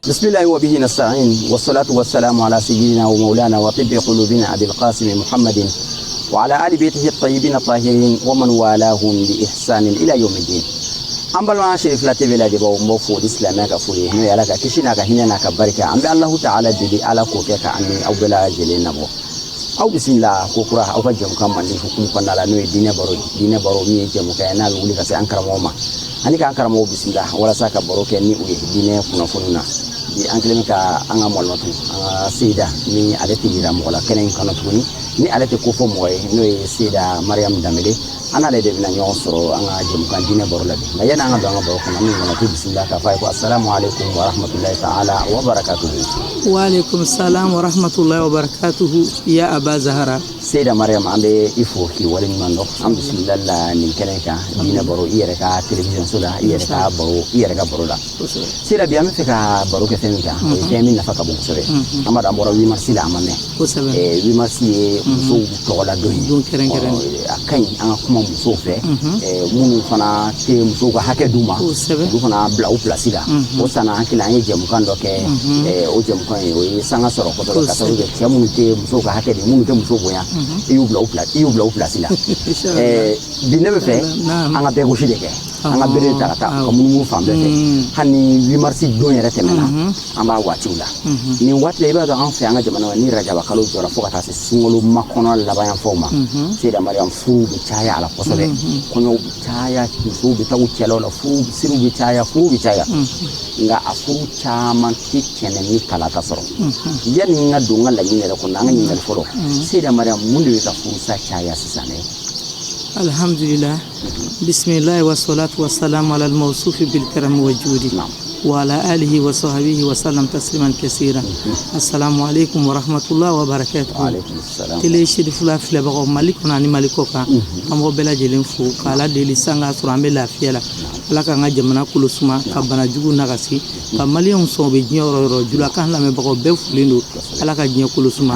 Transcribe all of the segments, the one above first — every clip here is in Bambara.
بسم الله وبه نستعين والصلاة والسلام على سيدنا ومولانا وطب قلوبنا أبي القاسم محمد وعلى آل بيته الطيبين الطاهرين ومن والاهم بإحسان إلى يوم الدين. An balima Cherifla TV lajɛbaw, n b'aw fo ni silamɛya ka foli ye, n'o ye Ala ka kisi n'a ka hinɛ n'a ka barika. An bɛ Alahu Taala deli, Ala k'o kɛ ka an ni aw bɛɛ lajɛlen nabɔ. Aw bisimila ko kura aw ka jɛmukan mandi hukumu kɔnɔna la, n'o ye diinɛ baro ye. Diinɛ baro min ye jɛmukan ye n'a bɛ wuli ka se an karamɔgɔ ma ani k'an karamɔgɔw bisimila walasa ka baro kɛ ni u ye diinɛ kunnafoniw na. Bi an kɛlen bɛ ka an ka malimatu, an ka seyida ni ale tɛ yira mɔgɔ la kɛnɛ in kɔnɔ tuguni, ni ale tɛ kofɔ mɔgɔ ye, n'o ye Seyida Mariyamu Danbele. An n'ale de bɛna ɲɔgɔn sɔrɔ an ka jɛmukan diinɛ baro la bi. Nka yanni an ka don an ka baro kɔnɔ, an bɛ malimatu bisimila k'a fɔ a ye ko asalamu aleykum wa rahmatulahi ta'ala wa barakatuhu. Wa aleykum salam wa rahmatulahi wa barakatuhu ya Aba Zahara. Seyida Mariam, an bɛ i fo k'i waleɲuman dɔn. An bisimila la nin kɛnɛ kan, diinɛ baro, i yɛrɛ ka télévision so la, i yɛrɛ ka baro, i yɛrɛ ka baro la. Seyida, bi an bɛ fɛ ka baro kɛ fɛn min kan, o ye fɛn min nafa ka bon kosɛbɛ. An b'a dɔn an bɔra 8 mars la, a ma mɛn. 8 mars ye musow tɔgɔla don ye. Don kɛrɛnkɛrɛnnen. A ka ɲi an ka kuma musow fɛ, minnu fana tɛ musow ka hakɛ d'u ma, olu fana bila u place la. O sanna an kelen an ye jɛmukan dɔ kɛ, o jɛmukan ye, o ye sanga sɔrɔ kosɛbɛ, ka sababu kɛ cɛ minnu tɛ musow ka hakɛ di, minnu tɛ muso bonya, i y'u bila u place, i y'u bila u place la. Bi ne bɛ fɛ an ka bɛɛ gosi de kɛ, an ka bere ta ka taa ka munumunu fan bɛɛ fɛ. Hali ni 8 mars don yɛrɛ tɛmɛna, an b'a waatiw la. Nin waati la, i b'a dɔn an fɛ an ka jamana na, ni rajaba kalo jɔra fo ka taa se sunkalo makɔnɔ laban yanfanw ma, Seyida Mariam, furuw bɛ caya a la kosɛbɛ, kɔɲɔw bɛ caya, musow bɛ taa u cɛlaw la, furu siriw bɛ caya, furuw bɛ caya. Nka a furu caman tɛ tɛmɛ ni talaka sɔrɔ. Yanni n ka don n ka laɲini yɛrɛ kɔnɔ, an ka ɲininkali fɔlɔ, Seyida Mariam, mun de bɛ ka furusa caya sisan dɛ? Alhamdulillah, bisimilahi wa salatu wa salam ala al-mawsufi bil karam wa judi wa ala alihi wa sahbihi wa sallam tasliman kasira. Assalamu alaikum wa rahmatullahi wa barakatuh. Wa alaikum salam. Télé Cherifla filɛbagaw Mali kɔnɔ ani Mali kɔ kan, an b'aw bɛɛ lajɛlen fo k'Ala deli san k'a sɔrɔ an bɛ lafiya la. Ala k'an ka jamana kolo suma, ka bana jugu nagasi, ka maliyɛnw sɔn u bɛ diɲɛ yɔrɔ yɔrɔ. Julakan lamɛnbagaw bɛɛ folen don, Ala ka diɲɛ kolo suma.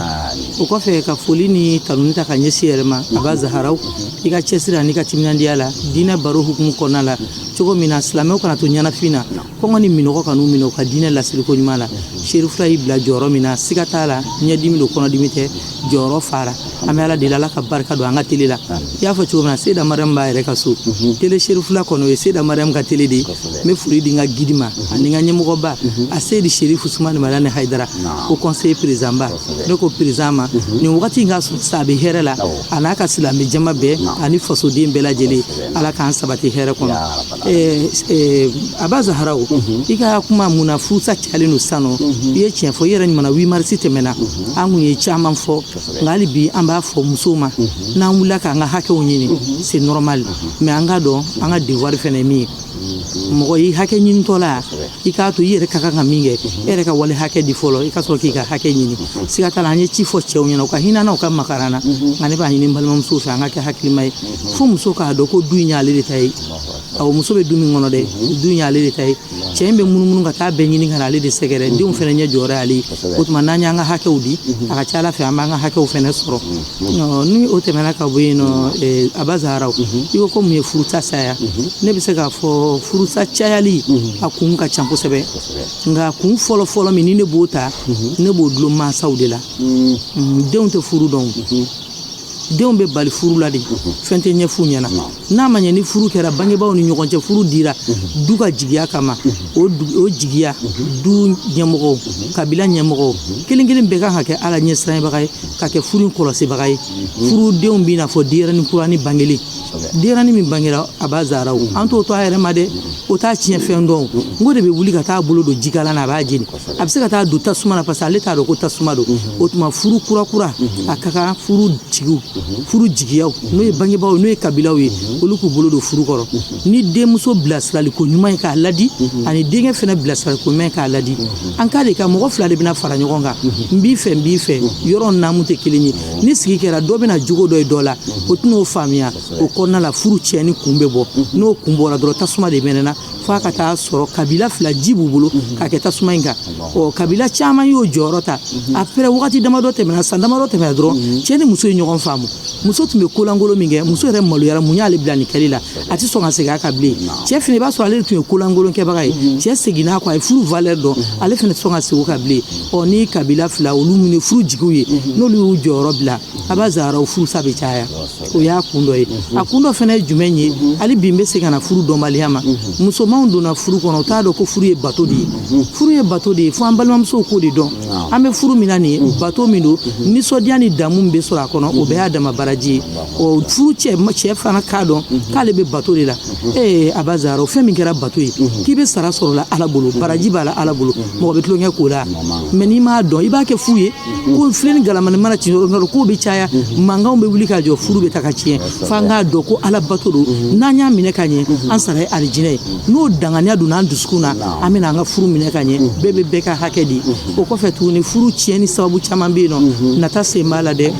O kɔfɛ, ka foli ni tanuni ta ka ɲɛsin yɛrɛ ma, Aba Zaharaw, i ka cɛsiri ani ka timinandiya la diinɛ baro hukumu kɔnɔna la, cogo min na silamɛw kana to ɲɛnafin na, kɔngɔ ni minɔgɔ kan'u minɛ u ka diinɛ lasiriko ɲuman la. Cherifla y'i bila jɔyɔrɔ min na, siga t'a la, ɲɛdimi don, kɔnɔdimi tɛ, jɔyɔrɔ fara. An bɛ Ala deli, Ala ka barika don an ka télé la. I y'a fɔ cogo min na, Seyida Mariam b'a yɛrɛ ka so, télé Cherifla kɔnɔ, o ye Seyida Mariam ka télé de ye. N bɛ foli di n ka guide ma ani n ka ɲɛmɔgɔba a Seyidi Sherifu Sumani Madani Hayidara, ko conseiller président ba. Ne ko président ma, nin wagati in ka sɔrɔ sa, a bɛ hɛrɛ la, a n'a ka silamɛ jama bɛɛ ani fasoden bɛɛ lajɛlen. Ala k'an sabati hɛrɛ kɔnɔ. Aba Zaharaw, i ka kuma mun na furusa cayalen don sisan nɔ, i ye tiɲɛ fɔ. I yɛrɛ ɲuman, 8 mars tɛmɛna, an kun ye caman fɔ, nka hali bi an b'a fɔ musow ma, n'an wulila k'an ka hakɛw ɲini, c'est normal, mais an ka dɔn an ka devoir fɛnɛ ye min ye. Mɔgɔ i hakɛ ɲinitɔ la, i k'a to i yɛrɛ ka kan ka min kɛ, e yɛrɛ ka wale hakɛ di fɔlɔ, i ka sɔrɔ k'i ka hakɛ ɲini. Siga t'a la, an ye ci fɔ cɛw ɲɛna, u ka hinɛ na, u ka makara na. Nka ne b'a ɲini n balimamusow fɛ, an ka kɛ hakilima ye, fo muso k'a dɔn ko du in y'ale de ta ye. Awɔ, muso bɛ du min kɔnɔ dɛ, du in y'ale de ta ye. Cɛ in bɛ munumunu ka taa bɛɛ ɲini ka na ale de sɛgɛrɛ, denw fɛnɛ ɲɛ jɔyɔrɔ y'ale ye. O tuma n'an y'an ka hakɛw di, a ka ca Ala fɛ an b'an ka hakɛw fɛnɛ sɔrɔ. Ni o tɛmɛna ka bɔ yen nɔ, Aba Zaharaw, i ko ko mun ye furusa caya? Ne bɛ se k'a fɔ furusa cayali a kun ka ca kosɛbɛ, nka kun fɔlɔ fɔlɔ min ni ne b'o ta, ne b'o dulon mansaw de la. Denw tɛ furu dɔn, denw bɛ bali furu la de, fɛn tɛ ɲɛ f'u ɲɛna. N'a ma ɲɛ ni furu kɛra bangebaaw ni ɲɔgɔn cɛ, furu dira du ka jigiya kama, o jigiya du ɲɛmɔgɔw, kabila ɲɛmɔgɔw kelen kelen bɛɛ kan ka kɛ Ala ɲɛsiranyebaga ye, ka kɛ furu in kɔlɔsibaga ye. Furudenw b'i n'a fɔ denyɛrɛnin kuranin bangelen, denyɛrɛnin min bangera, Aba Zaharaw, an t'o to a yɛrɛ ma dɛ, o t'a tiɲɛ fɛn dɔn. N ko de bɛ wuli ka taa bolo don jikalan na, a b'a jeni, a bɛ se ka taa don tasuma na, parce que ale t'a dɔn ko tasuma don. O tuma furu kura kura, a ka kan furu jigiw, furu jigiyaw, n'o ye bangebaaw, n'o ye kabilaw ye, olu k'u bolo don furu kɔrɔ ni denmuso bilasirali ko ɲuman ye k'a ladi, ani denkɛ fɛnɛ bilasirali ko ɲuman ye k'a ladi. An k'a de ka mɔgɔ fila de bɛna fara ɲɔgɔn kan, n b'i fɛ, n b'i fɛ, yɔrɔ naamu tɛ kelen ye. Ni sigi kɛra, dɔ bɛna jogo dɔ ye dɔ la, o tɛn'o faamuya. O kɔnɔna la, furu tiɲɛni kun bɛ bɔ. N'o kun bɔra dɔrɔn, tasuma de mɛnɛna. F'a ka taa sɔrɔ kabila fila ji b'u bolo k'a kɛ tasuma in kan. Ɔ, kabila caman y'o jɔyɔrɔ ta. Après, wagati damadɔ tɛmɛna, san damadɔ tɛmɛna dɔrɔn, cɛ ni muso ye ɲɔgɔn faamu. Muso tun bɛ kolankolon min kɛ, muso yɛrɛ maloyara. Mun y'ale bila nin kɛli la? A tɛ sɔn ka segin a kan bilen. Cɛ fana, i b'a sɔrɔ ale de tun ye kolankolon kɛbaga ye. Cɛ seginna a kɔ, a ye furu valeur dɔn, ale fana tɛ sɔn ka segin o kan bilen. Ɔ, ni kabila fila olu minnu ye furu jigiw ye, n'olu y'u jɔyɔrɔ bila, a b'a zahara, o furusa bɛ caya. O y'a kun dɔ ye. A kun dɔ fana ye jumɛn ye? Hali bi n bɛ segin ka na furu dɔnbaliya ma. Musomanw donna furu kɔnɔ, u t'a dɔn ko furu ye bato de ye. Furu ye bato de ye, fo an balimamusow k'o de dɔn. An bɛ furu min na nin ye, bato min don, nisɔndiya ni damu min bɛ sɔrɔ a kɔnɔ, o bɛɛ y'a dama baraji ye. Ɔ, furu cɛ fana k'a dɔn k'ale bɛ bato de la. Ee, a b'a zahara, o fɛn min kɛra bato ye, k'i bɛ sara sɔrɔ la Ala bolo, baraji b'a la Ala bolo, mɔgɔ bɛ tulonkɛ k'o la. Mɛ n'i m'a dɔn, i b'a kɛ fu ye, ko filen ni galamani mana ci yɔrɔ dɔ, k'o bɛ caya, mankanw bɛ wuli ka jɔ, furu bɛ ta ka tiɲɛ. F'an k'a dɔn ko Ala bato don. N'an y'a minɛ ka ɲɛ, an sara ye alijinɛ ye. N'o danganiya donna an dusukun na, an bɛna an ka furu minɛ ka ɲɛ, bɛɛ bɛ bɛɛ ka hakɛ di. O kɔfɛ tuguni, furu tiɲɛni sababu caman bɛ yen nɔ. Nata sen b'a la dɛ,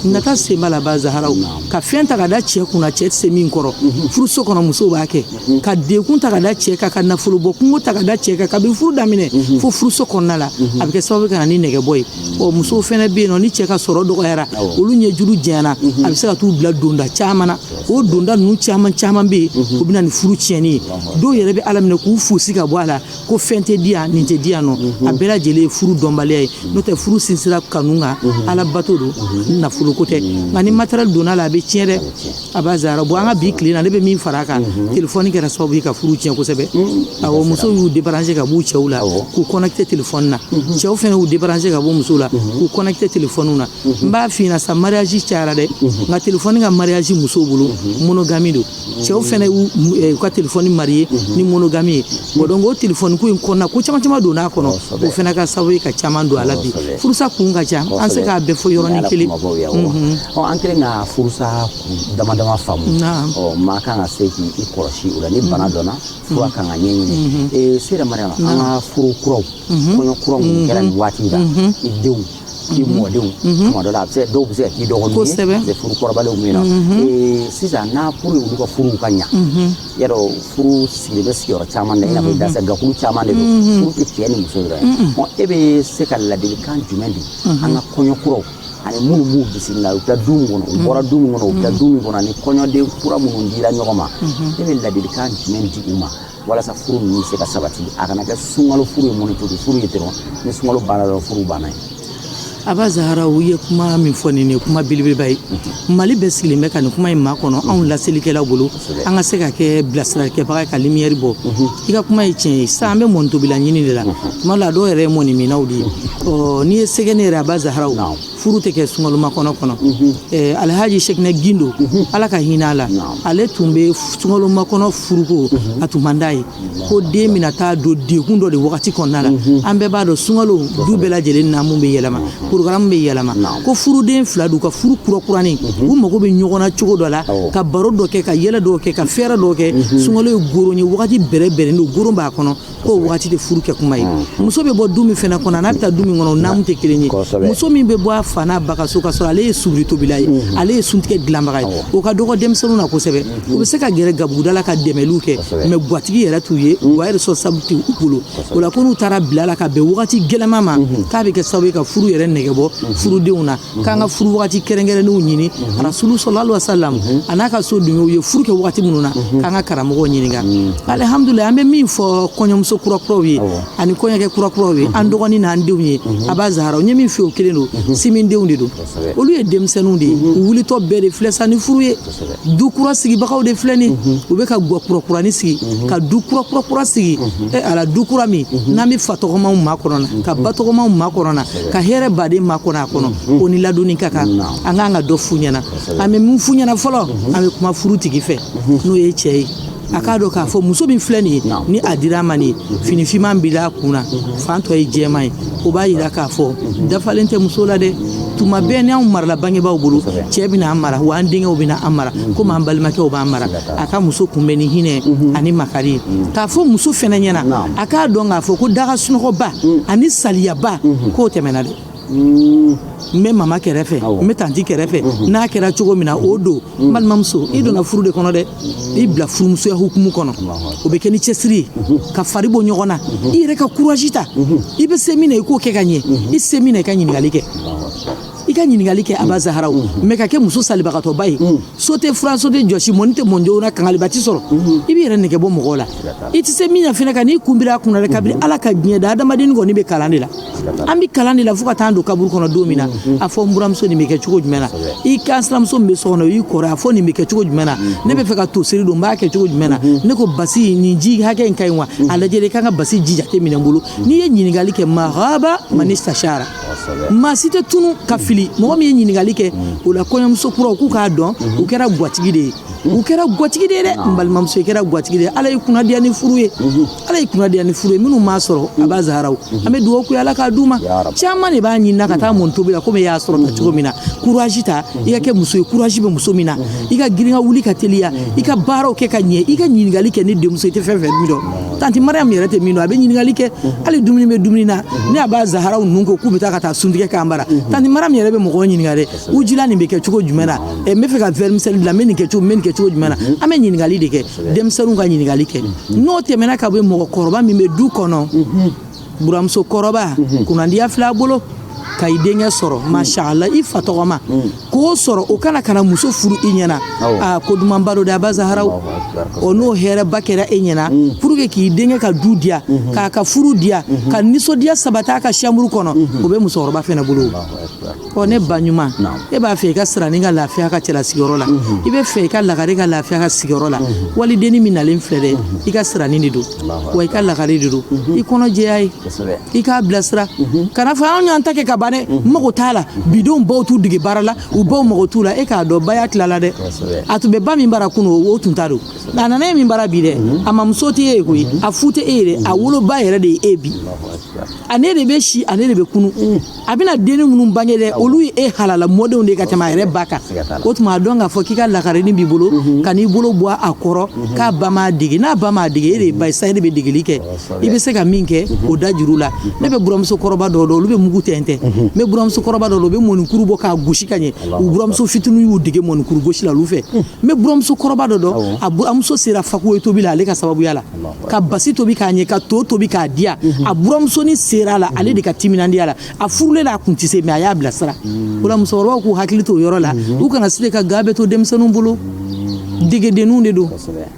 nata sen b'a la, ba zaharaw. Ka fɛn ta ka da cɛ kunna, cɛ tɛ se min kɔrɔ furuso kɔnɔ, musow b'a kɛ. Ka degun ta ka da cɛ kan, ka nafolo bɔ kungo ta ka da cɛ kan, kabi furu daminɛ fo furuso kɔnɔna la, a bɛ kɛ sababu ka na ni nɛgɛbɔ ye. Ɔ, musow fɛnɛ bɛ yen nɔ, ni cɛ ka sɔrɔ dɔgɔyara, olu ɲɛjuru janyana, a bɛ se ka t'u bila donda caman na. O donda ninnu caman caman bɛ yen, o bɛ na ni furu tiɲɛni ye. Dɔw yɛrɛ bɛ Ala minɛ k'u fosi ka bɔ a la, ko fɛn tɛ di yan, nin tɛ di yan nɔ. A bɛɛ lajɛlen ye furu dɔnbaliya ye. N'o tɛ, furu sinsira kanu kan, Ala bato don, nafolo ko tɛ. Nka ni matériel donna la, a bɛ tiɲɛ dɛ, a b'a zara bɔn. An ka bi tile na, ne bɛ min fara a kan, telefɔni kɛra sababu ye ka furu tiɲɛ kosɛbɛ. Awɔ, musow y'u débranché ka b'u cɛw la k'u connecté telefɔni na. Cɛw fana y'u débranché ka bɔ musow la k'u connecté telefɔniw na. N b'a f'i ɲɛna sa, mariage cayara dɛ, nka telefɔni ka mariage musow bolo, monogamie don. Cɛw fana y'u ka telefɔni marié ni monogamie ye. Bon, donc o telefɔni ko in kɔnɔna, ko caman caman donna a kɔnɔ, o fana ka sababu ye ka caman don a la. Bi furusa kun ka ca, an se k'a bɛɛ fɔ yɔrɔnin kelen. Ɔ, an kɛlen ka furusa kun dama dama faamu. Ɔ, maa kan ka se k'i kɔlɔsi o la. Ni bana dɔnna, fura kan ka ɲɛɲini. Ee, sera Mariama, an ka furu kuraw, kɔɲɔ kura minnu kɛra nin waati in la, i denw, i mɔdenw, tuma dɔ la a bɛ se, dɔw bɛ se ka k'i dɔgɔninw ye. Furu kɔrɔbalenw bɛ yen nɔ sisan, n'a pour olu ka furuw ka ɲa, yarɔ furu sigilen bɛ sigiyɔrɔ caman na, i n'a fɔ dasa gakulu caman de don. Furu tɛ cɛ ni muso yɛrɛ ye. Ɔ, e bɛ se ka ladilikan jumɛn di an ka kɔɲɔ kuraw ani minnu b'u bisimila, u bɛ taa du min kɔnɔ, u bɔra du min kɔnɔ, u bɛ taa du min kɔnɔ, ani kɔɲɔden kura minnu dira ɲɔgɔn ma, e bɛ ladilikan jumɛn di u ma walasa furu ninnu bɛ se ka sabati, a kana kɛ sunkalo furu ye, mɔni tobi furu ye dɔrɔn, ni sunkalo banna dɔrɔn furu banna ye? Aba Zahara, u ye kuma min fɔ nin ye, kuma belebeleba ye. Mali bɛɛ sigilen bɛ ka nin kuma in maa kɔnɔ anw laselikɛlaw bolo, an ka se ka kɛ bilasiralikɛbaga ye, ka lumière bɔ. I ka kuma ye tiɲɛ ye. Sisan an bɛ mɔni tobila ɲini de la. Tuma dɔ la, dɔw yɛrɛ ye mɔni minnaw de ye. Ɔ, n'i ye sɛgɛ ne yɛrɛ, Aba Zaharaw, furu tɛ kɛ sunkaloma kɔnɔ kɔnɔ. Alhaji Sekinɛ Gindo, Ala ka hinɛ a la, ale tun bɛ sunkaloma kɔnɔ furuko, a tun man d'a ye ko den bɛna taa don degun dɔ de wagati kɔnɔna la. An bɛɛ b'a dɔn, sunkalo, du bɛɛ lajɛlen naamu bɛ yɛlɛma, programme bɛ yɛlɛma, ko furuden fila d'u ka furu kura kuranin, u mago bɛ ɲɔgɔn na cogo dɔ la, ka baro dɔ kɛ, ka yɛlɛ dɔw kɛ, ka fɛɛrɛ dɔw kɛ. Sunkalo ye goron ye, wagati bɛrɛ bɛrɛnnen don, goron b'a kɔnɔ, k'o wagati tɛ furu kɛ kuma ye. Muso bɛ bɔ du min fɛnɛ kɔnɔ, n'a bɛ taa du min kɔnɔ, o naamu tɛ kelen ye. Muso min bɛ bɔ a fa n'a ba ka so ka sɔrɔ ale ye subiri tobila ye, ale ye suntigɛ dilanbaga ye, o ka dɔgɔ denmisɛnninw na kosɛbɛ. U bɛ se ka gɛrɛ gabuguda la ka dɛmɛliw kɛ, mɛ gatigi yɛrɛ t'u ye, wa responsable tɛ u bolo. O la, ko n'u taara bila la ka bɛn wagati gɛlɛman ma, k'a bɛ kɛ sababu ye ka furu yɛrɛ nɛgɛ bɔ furudenw na. K'an ka furu wagati kɛrɛnkɛrɛnnenw ɲini, Rasulu sallallahu alaihi wasallam a n'a ka so dun, u ye furu kɛ wagati minnu na, k'an ka karamɔgɔw ɲininka. Alihamudulila, an bɛ min fɔ kɔɲɔmuso kurakuraw ye ani kɔɲɔkɛ kurakuraw ye, an dɔgɔnin n'an denw ye, a b'a Zahara, n ye min f'i ye, o kelen don. Simindenw de don, olu ye denmisɛnninw de ye, u wulitɔ bɛɛ de filɛ sa ni furu ye. Du kura sigibagaw de filɛ nin, u bɛ ka gwa kura kurani sigi, ka du kura kura kura sigi. E ala, du kura min n'an bɛ fa tɔgɔmaw makɔnɔ na, ka ba tɔgɔmaw makɔnɔ na, ka hɛrɛ baden makɔnɔ a kɔnɔ, o ni ladonni ka kan. An k'an ka dɔ f'u ɲɛna. An bɛ mun f'u ɲɛna fɔlɔ? An bɛ kuma furu tigi fɛ, n'o ye cɛ ye. A k'a dɔn k'a fɔ muso min filɛ nin ye, ni a dira a ma nin ye, fini finman b'i a kun na, fan tɔ ye jɛman ye, o b'a yira k'a fɔ dafalen tɛ muso la dɛ. Tuma bɛɛ ni anw marala bangebaaw bolo, cɛ bɛna an mara wa, an denkɛw bɛna an mara, komi an balimakɛw b'an mara. A ka muso kunbɛn ni hinɛ ani makari ye. K'a fɔ muso fɛnɛ ɲɛna, a k'a dɔn k'a fɔ ko daga sunɔgɔba ani saliyaba k'o tɛmɛna dɛ. N bɛ mama kɛrɛfɛ, n bɛ tanti kɛrɛfɛ, n'a kɛra cogo min na o don. N balimamuso, i donna furu de kɔnɔ dɛ, i bila furumusoya hukumu kɔnɔ, o bɛ kɛ ni cɛsiri ye, ka fari bɔ ɲɔgɔn na, i yɛrɛ ka courage ta. I bɛ se min na, i k'o kɛ ka ɲɛ. I se min na, i ka ɲininkali kɛ, i ka ɲininkali kɛ. Aba Zaharaw, mais ka kɛ muso salibagatɔba ye, so tɛ furan, so tɛ jɔsi, mɔni tɛ mɔn joona, kangaliba ti sɔrɔ, i b'i yɛrɛ nɛgɛ bɔ mɔgɔw la. I tɛ se min na fɛnɛ, ka n'i kun biri a kunna dɛ. Kabini Ala ka diɲɛ da, adamaden kɔni bɛ kalan de la. An bɛ kalan de la fo ka taa don kaburu kɔnɔ. Don min na a fɔ n buramuso, nin bɛ kɛ cogo jumɛn na? I kan sinamuso min bɛ so kɔnɔ, o y'i kɔrɔ, a fɔ nin bɛ kɛ cogo jumɛn na? Ne bɛ fɛ ka toseri don, n b'a kɛ cogo jumɛn na? Ne ko basi nin ji hakɛ in ka ɲi wa? A lajɛ, i kan ka basi ji jate minɛ n bolo. N'i ye ɲininkali kɛ, mahaba mani sashara, maa si tɛ tunu ka fili. Mɔgɔ min ye ɲininkali kɛ, o la kɔɲɔmuso kuraw k'u k'a dɔn, u kɛra gwatigi de ye, u kɛra gwatigi de ye dɛ. N balimamuso, i kɛra gwatigi de ye. Ala y'i kunna diya ni furu ye, Ala y'i kunna diya ni furu ye. Minnu m'a sɔrɔ, Aba Zaharaw, an bɛ dugawu k'u ye, Ala k'a d'u ma. Caman de b'a ɲini na ka taa mɔni tobi la, komi i y'a sɔrɔ ta cogo min na. Courage ta, i ka kɛ muso ye, courage bɛ muso min na, i ka girin ka wuli ka teliya, i ka baaraw kɛ ka ɲɛ, i ka ɲininkali kɛ. Ni denmuso, i tɛ fɛn fɛn min dɔn, tanti Mariam yɛrɛ tɛ min dɔn, a bɛ ɲininkali kɛ. Hali dumuni bɛ dumuni na, ne Aba Zaharaw ninnu ko k'u bɛ taa ka taa suntigɛ k'an bara, tanti Mariam yɛrɛ bɛ mɔgɔw ɲininka dɛ: u jila nin bɛ kɛ cogo jumɛn na? N bɛ fɛ ka vermicelle dilan, n bɛ nin kɛ cogo, n bɛ nin kɛ cogo jumɛn na? An bɛ ɲininkali de kɛ, denmisɛnninw ka ɲininkali kɛ. N'o tɛmɛna ka bɔ yen, mɔgɔkɔrɔba min bɛ du kɔnɔ, buramuso kɔrɔba, kunnandiya filɛ a bolo ka i denkɛ sɔrɔ, masha Allah, i fa tɔgɔma k'o sɔrɔ, o kana kana muso furu i ɲɛna. A ko dumanba don dɛ, Aba Zaharaw. O n'o hɛrɛba kɛra e ɲɛna pour que k'i denkɛ ka du diya, k'a ka furu diya, ka nisɔndiya sabati a ka chambre kɔnɔ, o bɛ musokɔrɔba fɛnɛ bolo. Ɔ, ne ba ɲuman, e b'a fɛ i ka sirani ka lafiya ka cɛlasigiyɔrɔ la, i bɛ fɛ i ka lagare ka lafiya ka sigiyɔrɔ la. Walidenni min nalen filɛ dɛ, i ka sirani de don wa, i ka lagare de don. I kɔnɔ jɛya ye, i k'a bilasira. Kana fɔ anw y'an ta kɛ ka ban dɛ, n mago t'a la. Bidenw baw t'u dege baara la, u baw mago t'u la. E k'a dɔn baya tilala dɛ. A tun bɛ ba min bara kunun, o tun t'a don. A nana e min bara bi dɛ, a mamuso tɛ e ye koyi, a fu tɛ e ye dɛ, a woloba yɛrɛ de ye e bi. A ne de bɛ si, a ne de bɛ kunu. A bɛna denni minnu bange dɛ, olu ye e halala mɔdenw de ye ka tɛmɛ a yɛrɛ ba kan. O tuma, a dɔn k'a fɔ k'i ka lakarini b'i bolo, ka n'i bolo bɔ a kɔrɔ k'a ba m'a dege. N'a ba m'a dege, e de ye ba ye sa, e de bɛ degeli kɛ. I bɛ se ka min kɛ, o da juru la. Ne bɛ buramuso kɔrɔba dɔw dɔn, olu bɛ mugu tɛntɛn. N bɛ buramuso kɔrɔba dɔw dɔn, u bɛ mɔnikuru bɔ k'a gosi ka ɲɛ. U buramuso fitininw y'u dege mɔnikuru gosi la olu fɛ. N bɛ buramuso kɔrɔba dɔ dɔn, a buramuso sera fakuwe tobi la ale ka sababuya la, ka basi tobi k'a ɲɛ, ka to tobi k'a diya. A buramusonin sera a la ale de ka timinandiya la. A furulen la, a kun tɛ se, mais a y'a bilasira. O la, musokɔrɔbaw k'u hakili to o yɔrɔ la, u kana se ka ga bɛɛ to denmisɛnninw bolo. Degedenninw de don.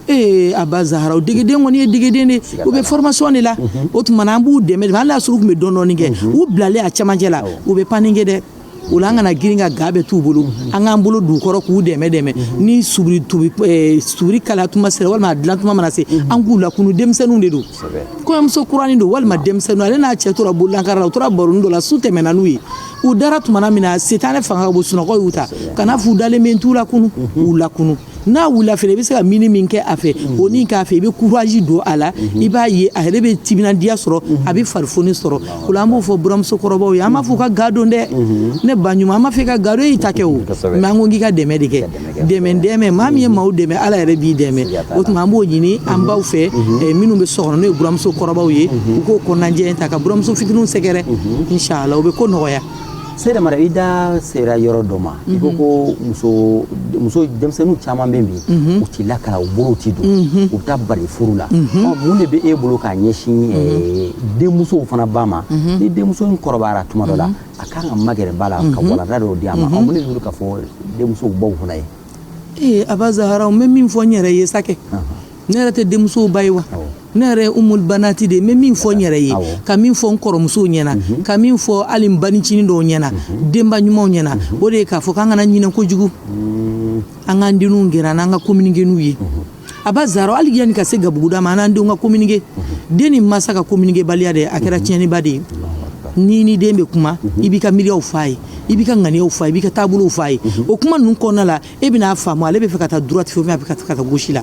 Ee, Aba Zahara, degeden kɔni ye degeden de, u bɛ formation de la. O tuma na, an b'u dɛmɛ de. Hali n'a sɔrɔ u tun bɛ dɔɔnin dɔɔnin kɛ, u bilalen a cɛmancɛ la, u bɛ panni kɛ dɛ. O la, an kana girin ka ga bɛɛ t'u bolo. An k'an bolo d'u kɔrɔ k'u dɛmɛ dɛmɛ. Ni subiri tubi, subiri kalaya tuma sera, walima a dilan tuma mana se, an k'u lakunu. Denmisɛnninw de don, kɔɲɔmuso kuranin don walima denmisɛnninw. Ale n'a cɛ tora bololankara la, u tora baroni dɔ la, su tɛmɛna n'u ye, u dara tumana min na, setanɛ fanga ka bon, sunɔgɔ y'u ta. Kana f'u dalen bɛ, n t'u lakunu. U lakunu. N'a wulila fɛnɛ, i bɛ se ka mini min kɛ a fɛ, o ni k'a fɛ, i bɛ courage don a la. I b'a ye a yɛrɛ bɛ timinandiya sɔrɔ, a bɛ farifoni sɔrɔ. O la, an b'o fɔ buramuso kɔrɔbaw ye. An b'a fɔ u ka ga don dɛ. Ne ba ɲuman, an b'a fɔ i ka ga don, e y'i ta kɛ o, mais an ko k'i ka dɛmɛ de kɛ. Dɛmɛ dɛmɛ, maa min ye maaw dɛmɛ, Ala yɛrɛ b'i dɛmɛ. O tuma, an b'o ɲini an baw fɛ, minnu bɛ so kɔnɔ, n'o ye buramuso kɔrɔbaw ye, u k'o kɔnɔnajɛ ta ka buramuso fitininw sɛgɛrɛ. Inshallah, o bɛ ko nɔgɔya. Seyida Mariam, i da sera yɔrɔ dɔ ma. I ko ko muso denmisɛnninw caman bɛ bi, u ti lakala, u bolo ti don, u bɛ taa bari furu la. Ɔ, mun de bɛ e bolo k'a ɲɛsin denmusow fana ba ma? Ni denmuso in kɔrɔbayara tuma dɔ la, a kan ka magɛrɛ ba la ka walanda dɔw di a ma. Ɔ, mun de b'i bolo k'a fɔ denmusow baw fana ye? Ee, Aba Zahara, n bɛ min fɔ n yɛrɛ ye sa kɛ, ne yɛrɛ tɛ denmusow ba ye wa? Ne yɛrɛ ye umul banati de ye. N bɛ min fɔ n yɛrɛ ye, ka min fɔ n kɔrɔmusow ɲɛna, ka min fɔ hali n banicinin dɔw ɲɛna, denba ɲumanw ɲɛna, o de ye k'a fɔ k'an kana ɲinɛ kojugu. An k'an denninw gɛrɛ n'an ka communiquer n'u ye. Aba Zahara, hali yanni ka se gabuguda ma, an n'an denw ka communiquer. Den ni masa ka communiquer baliya de, a kɛra tiɲɛniba de ye. Ni den bɛ kuma, i b'i ka miiriyaw f'a ye, i b'i ka ŋaniyaw f'a ye, i b'i ka taabolow f'a ye. O kuma ninnu kɔnɔna la, e bɛn'a faamu ale bɛ fɛ ka taa droite fɛ, a bɛ ka taa gauche la.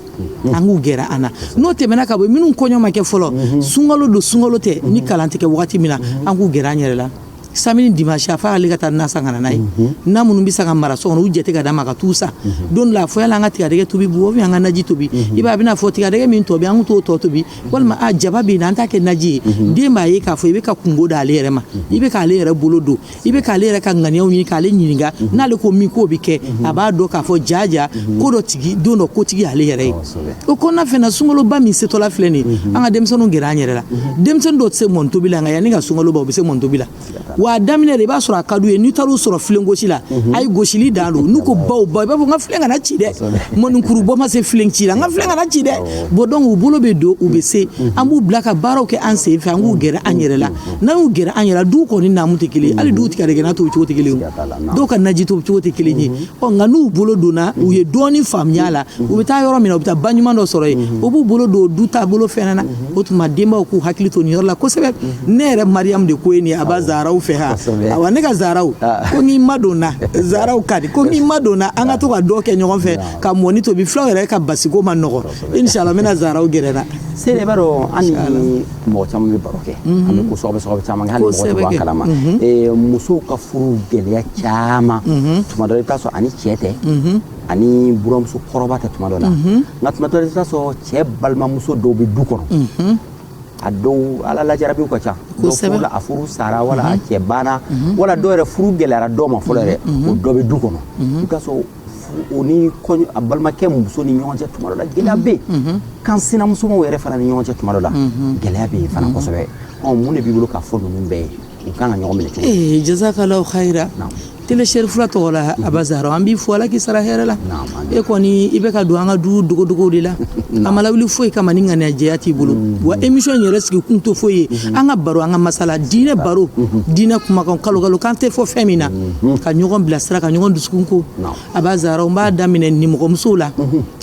An k'u gɛrɛ an na. N'o tɛmɛna ka bɔ yen, minnu kɔɲɔ ma kɛ fɔlɔ, sunkalo don, sunkalo tɛ, ni kalan tɛ kɛ wagati min na, an k'u gɛrɛ an yɛrɛ la. Samedi dimanche, a f'ale ka taa na san ka na n'a ye. Na minnu bɛ se ka mara so kɔnɔ, u jate ka d'a ma ka t'u san. Don dɔ la, a fɔ yala an ka tigadɛgɛ tobi bu ou bien an ka naji tobi. I b'a ye, a bɛna fɔ tigadɛgɛ min tɔ bɛ, an t'o tɔ tobi, walima a jaba bɛ yen, an t'a kɛ naji ye. Den b'a ye k'a fɔ i bɛ ka kungo d'ale yɛrɛ ma, i bɛ k'ale yɛrɛ bolo don, i bɛ k'ale yɛrɛ ka ŋaniyaw ɲini, k'ale ɲininka. N'ale ko min k'o bɛ kɛ, a b'a dɔn k'a fɔ jaja ko dɔ tigi don dɔ kotigi y'ale yɛrɛ ye. O kɔnɔna fɛn na, sunkaloba min setɔla filɛ nin ye, an ka denmisɛnninw gɛrɛ an yɛrɛ la. Denmisɛnnin dɔw tɛ se mɔni tobi la, nka yanni ka sunkalo ban, u bɛ se mɔni tobi la. Wa a daminɛ de, i b'a sɔrɔ a ka d'u ye. N'i taar'u sɔrɔ filen gosi la, a ye gosili dan don. N'u ko baw baw, i b'a fɔ n ka filen kana ci dɛ, mɔnikuru bɔ ma se filen ci la, n ka filen kana ci dɛ. Bon, donc u bolo bɛ don, u bɛ se. An b'u bila ka baaraw kɛ an sen fɛ, an k'u gɛrɛ an yɛrɛ la. N'an y'u gɛrɛ an yɛrɛ la, du kɔni naamu tɛ kelen ye, hali du tigadɛgɛna tobi cogo tɛ kelen ye, dɔw ka naji tobi cogo tɛ kelen ye. Ɔ, nka n'u bolo donna, u ye dɔɔnin faamuya la, u bɛ taa yɔrɔ min na, u bɛ taa ba ɲuman dɔ sɔrɔ yen, u b'u bolo don du taabolo fɛnɛ na. O tuma denbaw k'u hakili to nin yɔrɔ la kosɛbɛ. Ne yɛrɛ Mariyamu de ko ye nin ye, a b'a zaharaw fɛ ha. Awa, ne ka zaharaw ko n'i ma don na, zaharaw ka di ko n'i ma don na, an ka to ka dɔ kɛ ɲɔgɔn fɛ ka mɔni tobi. Fulaw yɛrɛ ka basiko ma nɔgɔ. Inshallah, n bɛna zaharaw gɛrɛ na. Seyida, i b'a dɔn, an ni mɔgɔ caman bɛ baro kɛ, an bɛ ko sɔgɔbɛ sɔgɔbɛ caman kɛ, hali mɔgɔ tɛ bɔ an kalama. Musow ka furu gɛlɛya caman, tuma dɔ la i bɛ taa sɔrɔ ani cɛ tɛ, ani buramuso kɔrɔba tɛ tuma dɔ la, nka tuma dɔ la i bɛ taa sɔrɔ cɛ balimamuso dɔw bɛ du kɔnɔ. A dɔw ala lajarabiw ka ca. Dɔw furu la, a furu sara, wala a cɛ banna, wala dɔw yɛrɛ furu gɛlɛyara dɔw ma fɔlɔ yɛrɛ, o dɔ bɛ du kɔnɔ. I bɛ taa sɔrɔ o ni kɔɲɔ a balimakɛ muso ni ɲɔgɔn cɛ, tuma dɔ la gɛlɛya bɛ yen. Kan sinamusomaw yɛrɛ fana ni ɲɔgɔn cɛ, tuma dɔ la gɛlɛya bɛ yen fana kosɛbɛ. Ɔ, mun de b'i bolo k'a fɔ ninnu bɛɛ ye, u kan ka ɲɔgɔn minɛ cogo di? Ee, jazakallahu khaira. Télé Cherifla tɔgɔ la, Aba Zahara, an b'i fo, Ala k'i sara hɛrɛ la. E kɔni, i bɛ ka don an ka du dogodogow de la. A ma lawuli foyi kama ni ŋaniya jɛya t'i bolo. Wa émission in yɛrɛ sigi kun tɛ foyi ye, an ka baro, an ka masala, diinɛ baro, diinɛ kumakan, kalo kalo k'an tɛ fɔ fɛn min na, ka ɲɔgɔn bilasira, ka ɲɔgɔn dusukun ko. Aba Zahara, n b'a daminɛ nimɔgɔmusow la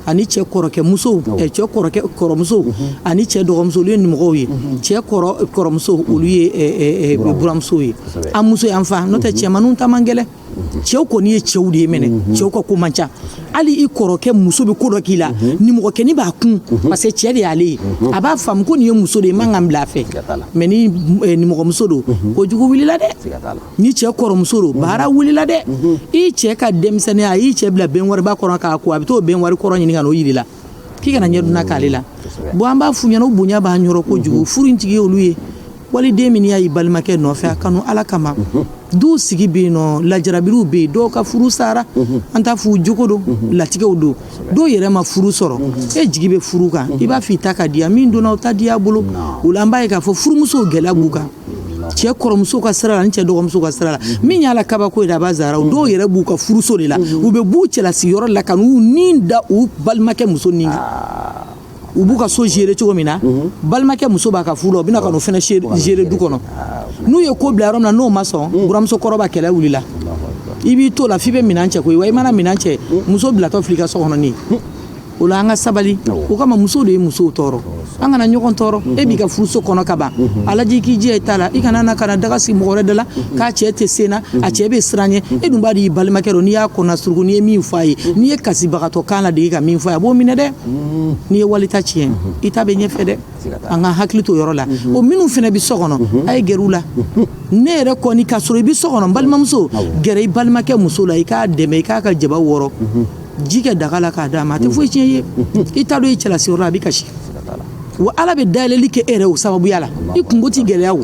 ani cɛ kɔrɔkɛ musow, cɛ kɔrɔkɛ kɔrɔmuso ani cɛ dɔgɔmuso, olu ye nimɔgɔw ye. Cɛ kɔrɔ kɔrɔmuso, olu ye buramusow ye. An muso yan fa, n'o tɛ cɛmanninw ta man gɛlɛn. Cɛw kɔni ye cɛw de ye mɛnɛ, cɛw ka ko man ca. Hali i kɔrɔkɛ muso bɛ ko dɔ k'i la, nimɔgɔkɛnin b'a kun, parce que cɛ de y'ale ye, a b'a faamu ko nin ye muso de ye, man ka n bila a fɛ. Mais ni nimɔgɔmuso don, kojugu wulila dɛ. Ni cɛ kɔrɔmuso don, baara wulila dɛ. I cɛ ka denmisɛnninya, a y'i cɛ bila bɛnwariba kɔnɔ k'a ko, a bɛ t'o bɛnwari kɔrɔ ɲini ka n'o yir'i la k'i kana ɲɛ dunna k'ale la. Bon, an b'a f'u ɲɛna, u bonya b'an yɔrɔ kojugu. Furu in tigi ye olu ye. Waliden min y'a y'i balimakɛ nɔfɛ, a kanu Ala kama. Du sigi bɛ yen nɔ, lajarabiliw bɛ yen, dɔw ka furu sara, an t'a f'u jogo don, latigɛw don. Dɔw yɛrɛ ma furu sɔrɔ, e jigi bɛ furu kan, i b'a fɔ i ta ka diya min donna, o ta diya bolo. O la, an b'a ye k'a fɔ furumusow gɛlɛya b'u kan, cɛ kɔrɔmuso ka sira la ni cɛ dɔgɔmuso ka sira la. Min y'a la kabako ye, a b'a zara, dɔw yɛrɛ b'u ka furuso de la, u bɛ b'u cɛlasigiyɔrɔ la ka n'u ni da u balimakɛ muso nin kan. U b'u ka so gérer cogo min na, balimakɛ muso b'a ka furu la, u bɛna ka n'o fana gérer du kɔnɔ. N'u ye ko bila yɔrɔ min na, n'o ma sɔn, buramuso kɔrɔba, kɛlɛ wulila. I b'i to la f'i bɛ minɛn cɛ koyi. Wa i mana minɛn cɛ, muso bilatɔ fili i ka so kɔnɔ nin. O la, an ka sabali. O kama, musow de ye musow tɔɔrɔ, an kana ɲɔgɔn tɔɔrɔ. E b'i ka furuso kɔnɔ ka ban, a lajɛ k'i jija i ta la. I kana na ka na daga sigi mɔgɔ wɛrɛ da la k'a cɛ tɛ sen na, a cɛ bɛ siran ɲɛ. E dun b'a di i balimakɛ dɔn, n'i y'a kɔnɔ suruku, n'i ye min fɔ a ye, n'i ye kasibagatɔ kan ladege ka min fɔ a ye, a b'o minɛ dɛ. N'i ye wali ta tiɲɛ, i ta bɛ ɲɛfɛ dɛ. An ka hakili to yɔrɔ la. O minnu fana bɛ so kɔnɔ, a ye gɛrɛ u la. Ne yɛrɛ kɔni, ka sɔrɔ i bɛ so kɔnɔ, n balimamuso, gɛrɛ i balimakɛ muso la, i k'a dɛmɛ, i k'a ka jaba wɔrɔ, ji kɛ daga la k'a d'a ma, a tɛ foyi tiɲɛ ye. I t'a dɔn, i cɛlasiyɔrɔ la, a bɛ kasi. Wa Ala bɛ dayɛlɛli kɛ e yɛrɛ o sababuya la. I kungo ti gɛlɛya o,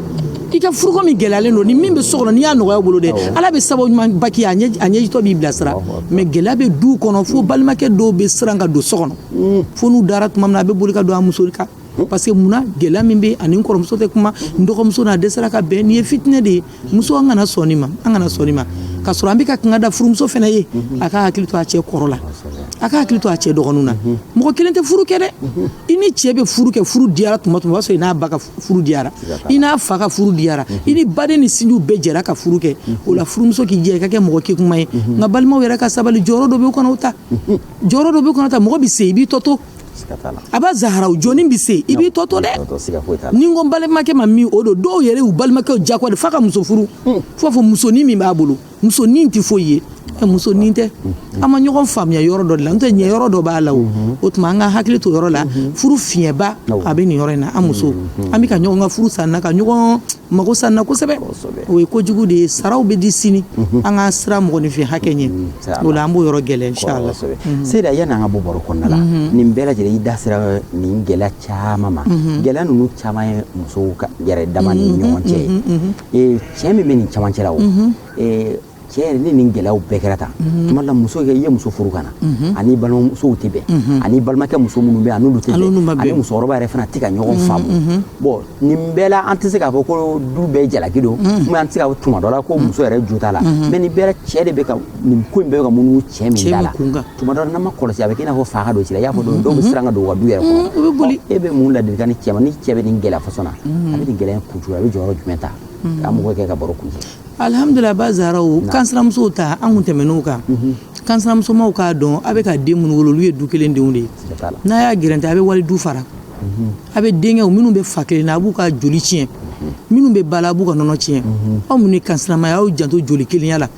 i ka furuko min gɛlɛyalen don, ni min bɛ so kɔnɔ, n'i y'a nɔgɔya bolo dɛ, Ala bɛ sababu ɲuman baki, a ɲɛjitɔ b'i bilasira. Mais gɛlɛya bɛ du kɔnɔ fo balimakɛ dɔw bɛ siran ka don so kɔnɔ, fo n'u dara tuma min na, a bɛ boli ka don a muso kan. Parce que munna? Gɛlɛya min bɛ ani n kɔrɔmuso tɛ kuma, n dɔgɔmuso n'a dɛsɛra ka bɛn, nin ye fitinɛ de ye. Muso, an kana sɔn nin ma, an kana sɔn nin ma. Ka sɔrɔ an bɛ ka kanga da furumuso fana ye, a ka hakili to a cɛ kɔrɔ la, a ka hakili to a cɛ dɔgɔninw na. Mɔgɔ kelen tɛ furu kɛ dɛ. I ni cɛ bɛ furu kɛ, furu diyara tuma tuma, o b'a sɔrɔ i n'a ba ka furu diyara, i n'a fa ka furu diyara, i ni baden ni sinjiw bɛɛ jɛra ka furu kɛ. O la, furumuso k'i jɛ i ka kɛ mɔgɔ kekuma ye. Nka balimaw yɛrɛ ka sabali, jɔyɔrɔ dɔ bɛ u kana o ta, jɔyɔrɔ dɔ bɛ u kana ta. Mɔgɔ bɛ se, i b'i tɔ to. A b'a zaharaw jɔnni bɛ se, i b'i tɔ to dɛ. Ni n ko balimakɛ ma min, o don dɔw yɛrɛ y'u balimakɛw jagoya de f'a ka muso furu, fo fɔ musonin min b'a bolo. Muso nin tɛ foyi ye, muso nin tɛ. An ma ɲɔgɔn faamuya yɔrɔ dɔ de la, n'o tɛ ɲɛ yɔrɔ dɔ b'a la. O tuma an ka hakili to yɔrɔ la. Furu fiɲɛba a bɛ nin yɔrɔ in na. An muso, an bɛ ka ɲɔgɔn ka furu san na, ka ɲɔgɔn mago san na kosɛbɛ. O ye kojugu de ye. Saraw bɛ di sini, an ka siran mɔgɔninfin hakɛ ɲɛ. O la an b'o yɔrɔ gɛlɛya, inshallah. Seyida, yanni an ka bɔ baro kɔnɔna la, nin bɛɛ lajɛlen, i da sera nin gɛlɛya caman ma. Gɛlɛya ninnu caman ye musow ka yɛrɛ dama ni ɲɔgɔn cɛ ye. Cɛ min bɛ nin camancɛ la, o cɛ yɛrɛ, ni nin gɛlɛyaw bɛɛ kɛra tan, tuma dɔ la muso, i ye muso furu ka na, ani balimamusow tɛ bɛn, ani balimakɛ muso minnu bɛ yen, a n'olu tɛ bɛn, ani musokɔrɔba yɛrɛ fana tɛ ka ɲɔgɔn faamu. Bon, nin bɛɛ la, an tɛ se k'a fɔ ko du bɛɛ jalaki don, mais an tɛ se k'a fɔ tuma dɔ la ko muso yɛrɛ jo t'a la. Mais nin bɛɛ la, cɛ de bɛ ka nin ko in bɛɛ bɛ ka munumunu cɛ min da la, tuma dɔ la n'an ma kɔlɔsi, a bɛ kɛ i n'a fɔ fa ka don ci la. I y'a fɔ dɔw bɛ siran ka don u ka du yɛrɛ kɔnɔ, u bɛ boli. E bɛ mun ladilikan ni cɛ ma, ni cɛ bɛ nin gɛlɛya façon na, a bɛ nin gɛlɛya in kun cogo, a bɛ jɔyɔrɔ jumɛn ta k'an mɔgɔ kɛ ka baro kuncɛ? Alhamdulillah, ba Zaharaw, kansinamusow ta, an kun tɛmɛn'o kan. Kansinamusomaw k'a dɔn, a bɛ ka den minnu wolo, olu ye du kelen denw de ye. N'a y'a gɛrɛntɛ, a bɛ wali du fara. A bɛ denkɛw minnu bɛ fa kelen na, a b'u ka joli tiɲɛ. Minnu bɛ ba la, a b'u ka nɔnɔ tiɲɛ. Aw minnu ye kansinamaya, aw janto joli kelenya la.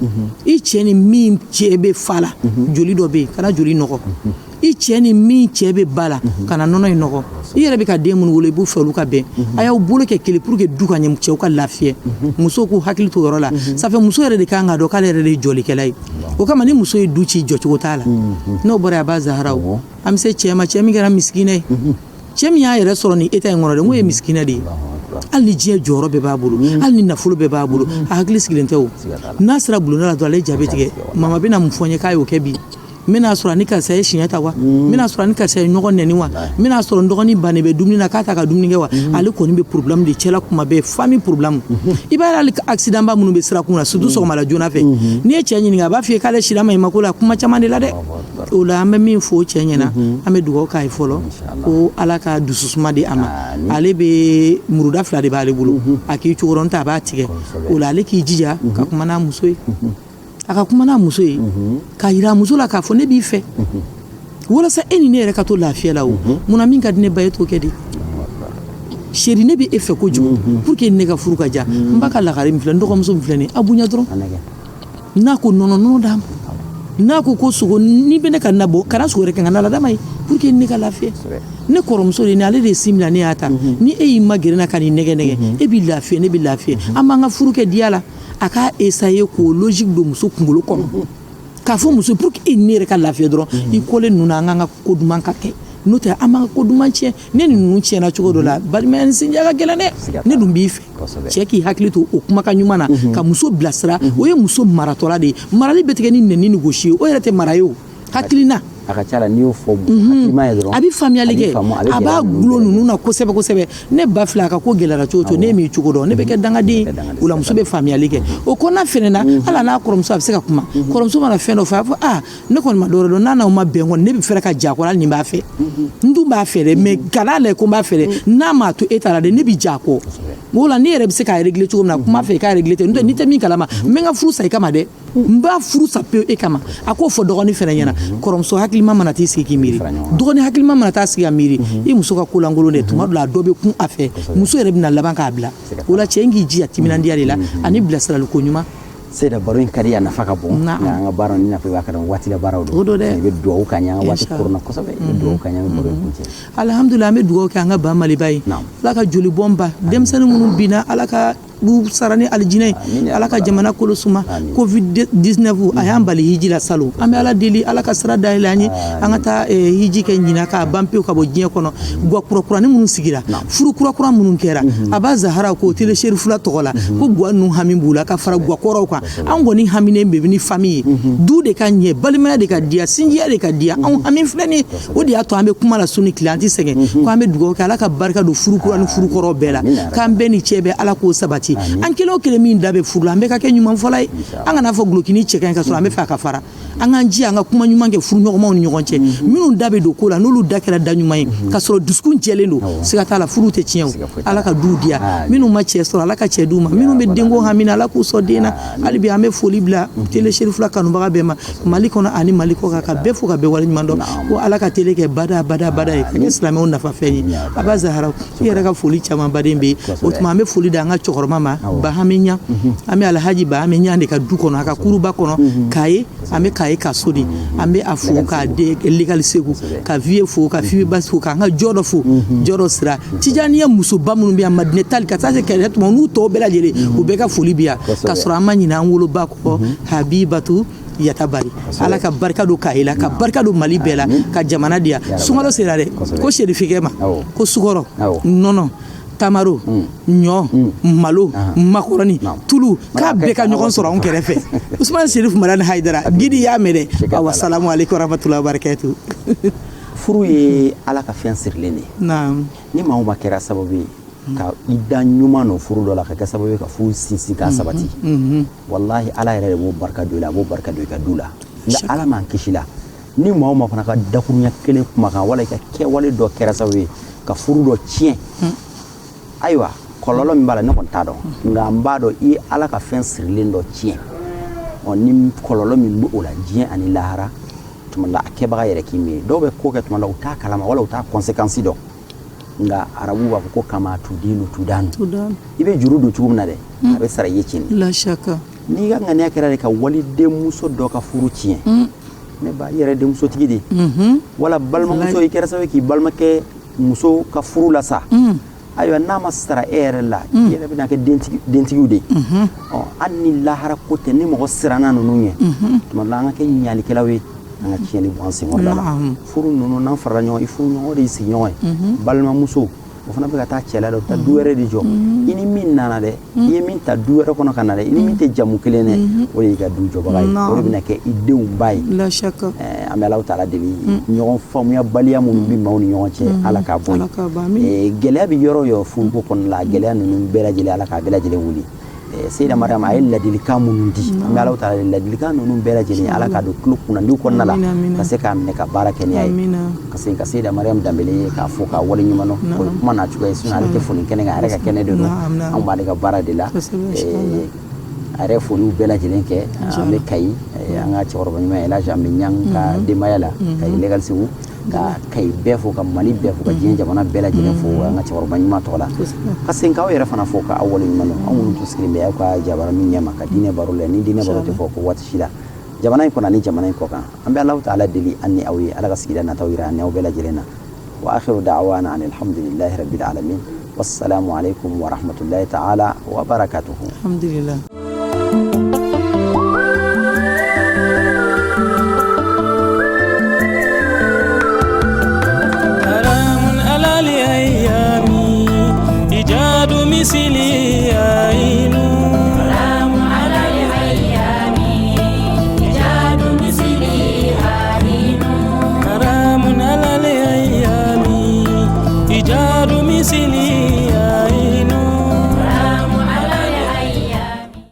I cɛ ni min cɛ bɛ fa la, joli dɔ bɛ yen, kana joli nɔgɔ. I cɛ ni min cɛ bɛ ba la, kana nɔnɔ in nɔgɔ. I yɛrɛ bɛ ka den minnu wolo, i b'u fɛ olu ka bɛn. A y'aw bolo kɛ kelen pour que du ka ɲɛ, cɛw ka lafiya. Musow k'u hakili to yɔrɔ la. Ça fait muso yɛrɛ de kan k'a dɔn k'ale yɛrɛ de ye jɔlikɛla ye. O kama, ni muso ye du ci, jɔcogo t'a la. N'o bɔra yen, a b'a Zaharaw, an bɛ se cɛ ma, cɛ min kɛra misikinɛ ye, cɛ min y'a yɛrɛ sɔrɔ nin état in kɔnɔ dɛ, n ko ye misikinɛ de ye. Hali ni diɲɛ jɔyɔrɔ bɛɛ b'a bolo, hali ni nafolo bɛɛ b'a bolo, a hakili sigilen tɛ. O n'a sera bulonda la dɔrɔn, ale jaabi tigɛ: mama bɛna mun fɔ n ye k'a y'o kɛ bi? N bɛna sɔrɔ ni karisa ye siɲɛ ta wa? N bɛna sɔrɔ ni karisa ye ɲɔgɔn nɛni wa? N bɛna sɔrɔ n dɔgɔnin bannen bɛ dumuni na k'a ta ka dumuni kɛ wa? Ale kɔni bɛ problème de cɛla kuma bɛɛ, famille problème. I b'a ye, hali accident ba minnu bɛ sirakun na, surtout sɔgɔma la joona fɛ, n'i ye cɛ ɲininka, a b'a f'i ye k'ale sira ma ɲi ko la kuma caman de la dɛ. O la an bɛ min fɔ cɛ ɲɛna, an bɛ dugawu k'a ye fɔlɔ ko Ala ka dususuma di a ma. Ale bɛ muruda fila de b'ale bolo, a k'i cogo ta, a b'a tigɛ. O la ale k'i jija ka kuma n'a muso ye, a ka kuma n'a muso ye, k'a yira muso la k'a fɔ ne b'i fɛ, walasa e ni ne yɛrɛ ka to lafiya la. O munna min ka di ne ba ye, t'o kɛ de. Chérie, ne bɛ e fɛ kojugu, pour que ne ka furu ka diya. N ba ka lagare min filɛ, n dɔgɔmuso min filɛ nin ye, a bonya dɔrɔn. N'a ko nɔnɔ, nɔnɔ d'a ma. N'a ko ko sogo, n'i bɛ ne ka na bɔ, kana sogo wɛrɛ kɛ n ka na la d'a ma ye, pour que ne ka lafiya. Ne kɔrɔmuso de ni ale de ye sin bila, ne y'a ta. Ni e y'i ma gɛrɛ na ka nin nɛgɛ nɛgɛ, e b'i lafiya, ne bɛ lafiya, an b'an ka furu kɛ diya la. A k'a essayer k'o logique don muso kunkolo kɔnɔ, k'a fɔ muso, pour que e ni ne yɛrɛ ka lafiya dɔrɔn, i kɔlen ninnu na, an k'an ka ko duman ka kɛ. N'o tɛ, an b'an ka ko duman tiɲɛ. Ne ni ninnu tiɲɛna cogo dɔ la, balimaya ni sinjiya ka gɛlɛn dɛ. Ne dun b'i fɛ. Cɛ k'i hakili to o kumakan ɲuman na ka muso bilasira. O ye muso maratɔla de ye. Marali bɛ tigɛ ni nɛni ni gosi ye, o yɛrɛ tɛ mara ye. O hakilina A ka ca la, n'i y'o fɔ hakilima ye dɔrɔn, a bɛ faamuyali kɛ, a b'a gulon ninnu na kosɛbɛ kosɛbɛ. Ne ba filɛ, a ka ko gɛlɛyara cogo cogo, ne m'i cogo dɔn, ne bɛ kɛ dangaden. O la muso bɛ faamuyali kɛ. O kɔnɔna fɛnɛ na, hali n'a kɔrɔmuso, a bɛ se ka kuma. Kɔrɔmuso mana fɛn dɔ fɔ, a b'a fɔ: aa, ne kɔni ma dɔ wɛrɛ dɔn, n'a n'aw ma bɛn kɔni, ne bɛ fɛɛrɛ ka ja kɔrɔ. Hali ni n b'a fɛ, n dun b'a fɛ dɛ, mais kana lajɛ ko n b'a fɛ dɛ, n'a m'a to e ta la dɛ, ne bɛ ja kɔ. O la ne yɛrɛ bɛ se k'a régler cogo min na, kuma fɛ, i k'a régler ten. N'o tɛ, n'i tɛ min kalama, n bɛ n ka furu sa i kama dɛ, n b'a furu sa pewu e kama. A k'o fɔ dɔgɔnin fɛnɛ ɲɛna. Kɔrɔmuso hakilima mana t'i sigi k'i miiri, dɔgɔnin hakilima mana taa sigi ka miiri, i muso ka ko lankolon dɛ, tuma dɔ la a dɔ bɛ kun a fɛ, muso yɛrɛ bɛna laban k'a bila. O la cɛ in k'i jija timinandiya de la ani bilasiraliko ɲuman. Seyida, baro in ka di, a nafa ka bon. Nka an ka baara ni nafa i b'a kalama, waati la baaraw don. O don dɛ. I bɛ dugawu k'an ye, an ka waati koronna kosɛbɛ. I bɛ dugawu k'an ye, an bɛ baro in kuncɛ. Alhamdulilah, an bɛ dugawu kɛ an ka ba Maliba ye. Ala ka joli bɔn ban. Denmisɛnnin minnu binna, Ala ka u sara ni alijinɛ ye. Ala ka jamana kolo suma. Covid 19 a y'an bali hiji la salon. An bɛ Ala deli, Ala ka sira dayɛlɛ an ye, an ka taa hiji kɛ ɲina, k'a ban pewu ka bɔ diɲɛ kɔnɔ. Gwa kurakuranin minnu sigira, furu kurakura minnu kɛra, a b'a Zahara k'o télé Cherifula tɔgɔ la, ko gwa ninnu hami b'u la ka fara gwa kɔrɔw kan. An kɔni haminen bɛ ni famille ye, du de ka ɲɛ, balimaya de ka diya, sinjiya de ka diya. Anw hami filɛ nin ye, o de y'a to an bɛ kuma la su ni tile, an tɛ sɛgɛn. Ko an bɛ dugawu kɛ, Ala ka barika don furu kura ni furu kɔrɔ bɛɛ la, k'an bɛɛ ni cɛ bɛɛ, Ala k'o sabati. An kelen o kelen min da bɛ furu la, an bɛɛ ka kɛ ɲuman fɔla ye. An kana fɔ gulokini cɛ ka ɲi ka sɔrɔ an bɛ fɛ a ka fara. An k'an jija an ka kuma ɲuman kɛ furu ɲɔgɔnmaw ni ɲɔgɔn cɛ. Minnu da bɛ don ko la, n'olu da kɛra da ɲuman ye ka sɔrɔ dusukun jɛlen don, siga t'a la, furu tɛ tiɲɛ. O Ala ka duw diya. Minnu ma cɛ sɔrɔ, Ala ka cɛ d'u ma. Minnu bɛ denko hami na, Ala k'u sɔn den na. Hali bi an bɛ foli bila télé Cherifula kanubaga bɛɛ ma, Mali kɔnɔ ani Mali kɔ kan, ka bɛɛ fo ka bɛɛ waleɲuman dɔn. Ko Ala ka télé kɛ bada bada bada ye, ka kɛ silamɛw nafa fɛn ye. Aba Zahara, i yɛrɛ ka foli caman baden bɛ yen. O tuma an bɛ foli di an ka cɛkɔrɔba kuma ma Bahame Ɲan. An bɛ Alhaji Bahame Ɲan de ka du kɔnɔ, a ka kuruba kɔnɔ Kaye. An bɛ Kaye ka so de, an bɛ a fo k'a legali Segu, ka vieux fo, ka fiye basi fo, k'an ka jɔ dɔ fo, jɔ dɔ sira Tijaniya musoba minnu bɛ yan, Madinɛ tali ka taa se kɛlɛ tuma n'u tɔw bɛɛ lajɛlen, u bɛɛ ka foli bi yan, ka sɔrɔ an ma ɲinɛ an woloba kɔ, Habibatu Yatabari. Ala ka barika don Kaye la, ka barika don Mali bɛɛ la, ka jamana di yan. Sunkalo sera dɛ, ko Serifikɛ ma ko sukɔrɔ, nɔnɔ, tamaro, ɲɔ, malo, makɔrɔni, tulu, k'a bɛɛ ka ɲɔgɔn sɔrɔ anw kɛrɛfɛ. Usumani Serif Madani Hayidara gidi y'a mɛn dɛ. Awa, salamu aleykum warahmatulahi wabarakatuh. Furu ye Ala ka fɛn sirilen de ye. Ni maa o maa kɛra sababu ye ka i da ɲuman nɔ furu dɔ la, ka kɛ sababu ye ka furu sinsin k'a sabati, walahi, Ala yɛrɛ de b'o barika don i la, a b'o barika don i ka du la. Nka Ala m'an kisi la, ni maa o maa fana ka dakuruɲɛ kelen kumakan wala i ka kɛwale dɔ kɛra sababu ye ka furu dɔ tiɲɛ, ayiwa, kɔlɔlɔ min b'a la, ne kɔni t'a dɔn, nka n b'a dɔn i ye Ala ka fɛn sirilen dɔ tiɲɛ. Ɔ, ni kɔlɔlɔ min bɛ o la diɲɛ ani lahara, tuma la a kɛbaga yɛrɛ k'i miiri. Dɔw bɛ ko kɛ tuma la, u t'a kalama wala u t'a conséquence dɔn. Nka arabu b'a fɔ ko kama tudinu tudanu. I bɛ juru don cogo min na dɛ, a bɛ sara i ye tiɲɛ. La shaka. N'i ka ŋaniya kɛra de ka walidenmuso dɔ ka furu tiɲɛ, ne ba, i yɛrɛ denmusotigi de, wala balimamuso, i kɛra sababu ye k'i balimakɛ muso ka furu la sa, ayiwa, n'a ma sara e yɛrɛ la, i yɛrɛ bɛna kɛ dentigiw de ye. Ɔ, hali ni lahara ko tɛ, ni mɔgɔ siranna ninnu ɲɛ, tuma dɔ la, an ka kɛ ɲalikɛlaw ye, an ka tiɲɛni bɔ an senkɔrɔla la. Furu ninnu, n'an farala ɲɔgɔn, i furu ɲɔgɔn de y'i sigiɲɔgɔn ye. Balimamuso, o fana bɛ ka taa cɛla la, o bɛ taa du wɛrɛ de jɔ. I ni min nana dɛ, i ye min ta du wɛrɛ kɔnɔ ka na dɛ, i ni min tɛ jamu kelen dɛ, o de y'i ka du jɔbaga ye, o de bɛna kɛ i denw ba ye. La shaka. An bɛ Alahu taala deli, ɲɔgɔn faamuyabaliya minnu bɛ maaw ni ɲɔgɔn cɛ, Ala k'a bɔ yen. Gɛlɛya bɛ yɔrɔ o yɔrɔ furuko kɔnɔna la, gɛlɛya ninnu bɛɛ lajɛlen, Ala k'a bɛɛ lajɛlen wuli. Seyida Mariam a ye ladilikan minnu di, an bɛ Alahu taala deli, ladilikan ninnu bɛɛ lajɛlen, Ala k'a don tulo kunnandiw kɔnɔna la, ka se k'a minɛ ka baara kɛ ni a ye. Ka segin ka Seyida Mariam Danbele ye k'a fɔ k'a waleɲuman dɔn. O ye kuma n'a cogoya ye, sinon ale tɛ foli kɛnɛ kan, a yɛrɛ ka kɛnɛ de don, anw b'ale ka baara de la. A yɛrɛ foliw bɛɛ lajɛlen kɛ. An bɛ Kayi, an ka cɛkɔrɔba ɲuman El Hadj Ambe Ɲang ka denbaya la, Kayi Legal Segu, ka Kayi bɛɛ fo, ka Mali bɛɛ fo, ka diɲɛ jamana bɛɛ lajɛlen fo an ka cɛkɔrɔba ɲuman tɔgɔ la. Ka segin k'aw yɛrɛ fana fo, ka aw waleɲuman dɔn, aw minnu tun sigilen bɛ aw ka jabaranin ɲɛma ka diinɛ baro la, ni diinɛ baro tɛ fɔ ko waati si la, jamana in kɔnɔ ani jamana in kɔ kan. An bɛ Alahu taala deli an ni aw ye, Ala ka sigida nataw yira an ni aw bɛɛ lajɛlen na. Wa akhiru da'wana anil hamdulillahi rabbil alamin, wassalamu alaikum wa rahmatullahi ta'ala wa barakatuhu. Alhamdulillah.